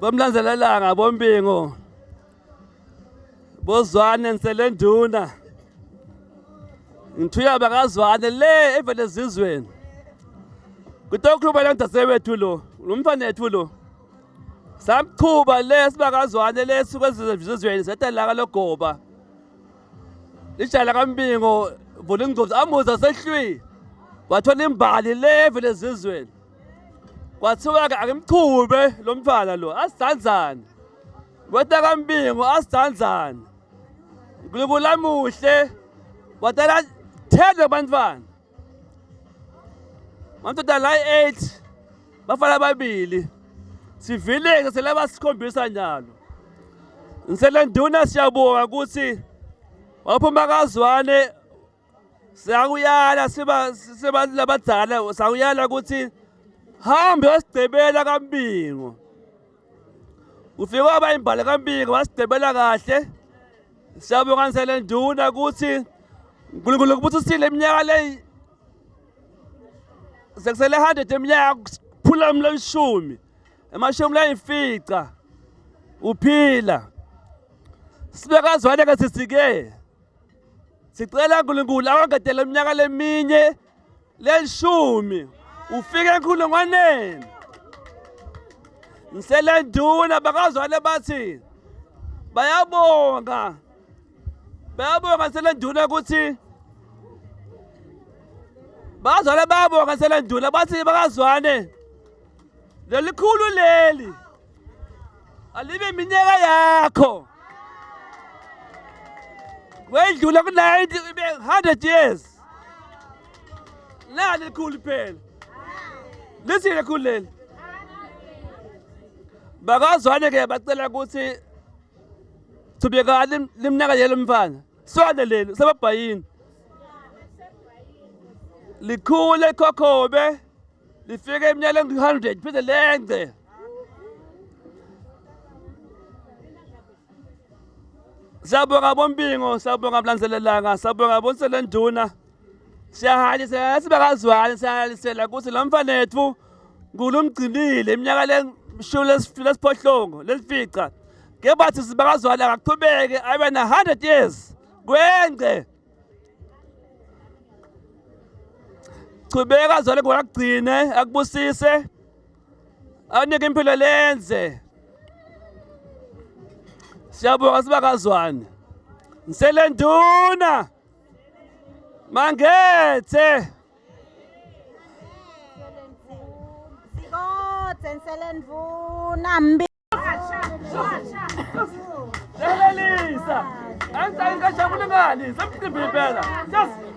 bomlanzelelanga bombingo bozwane nselenduna ngithuya bakazwane le evele ezizweni kutokhuluma la ntasewethu lo umfanethu lo samchuba le sibakazwane le suke ezizweni sethelaka logoba lijala kambingo volingcozi amuza sehlwi wathola imbali le evele ezizweni kwathiwa ke akimchube lo mfana lo asidanzane weta kambingo asidanzane uNkulunkulu lamuhle watala 10 abantwana madoda la 8 bafana babili sivileke selaba sikhombisa njalo ngiselenduna siyabonga ukuthi waphuma kazwane siyakuyala siba labadzala sakuyala ukuthi hambe wasidebela kambingo ufike waba imbali kambingo wasidebela kahle siyabonga ngiselenduna ukuthi uNkulunkulu kubusisile iminyaka le sekusele 100 eminyaka kuphula umleshumi emashumi la imfica uphila sibekazwane ke sisike sicela uNkulunkulu awangadela iminyaka leminye leshumi ufike enkulungwaneni ngiselenduna bakazwane bathi bayabonga ngiselenduna ukuthi bazwane bayabonga ngiselenduna bathi bakazwane lelikhulu leli alibe iminyaka yakho wedlula ku-90 ibe 100 years nali likhulu phela lisile likhulu leli bakazwane ke bacela ukuthi thubekani limnyaka yelo mfana swane leli sebabhayini likhule khokhobe lifike iminyaka engu-100 phinde lengce siyabonga bombingo siyabonga mlanzelelanga siyabonga bonselenduna siyahalisela sibakazwane siyahalisela ukuthi lo mfanethu Nkulu umgcinile iminyaka leshumi lesiphohlongo lesifica ke bathi sibakazwane akathubeke abe na 100 years kwengce chubeka zwane kwakugcine akubusise anike impilo lenze siyabonga sibakazwane ngiselenduna mangethe Sikothe ngiselenduna mbi Lisa, angithi ayikashabulingani, semcimbi phela. Yes.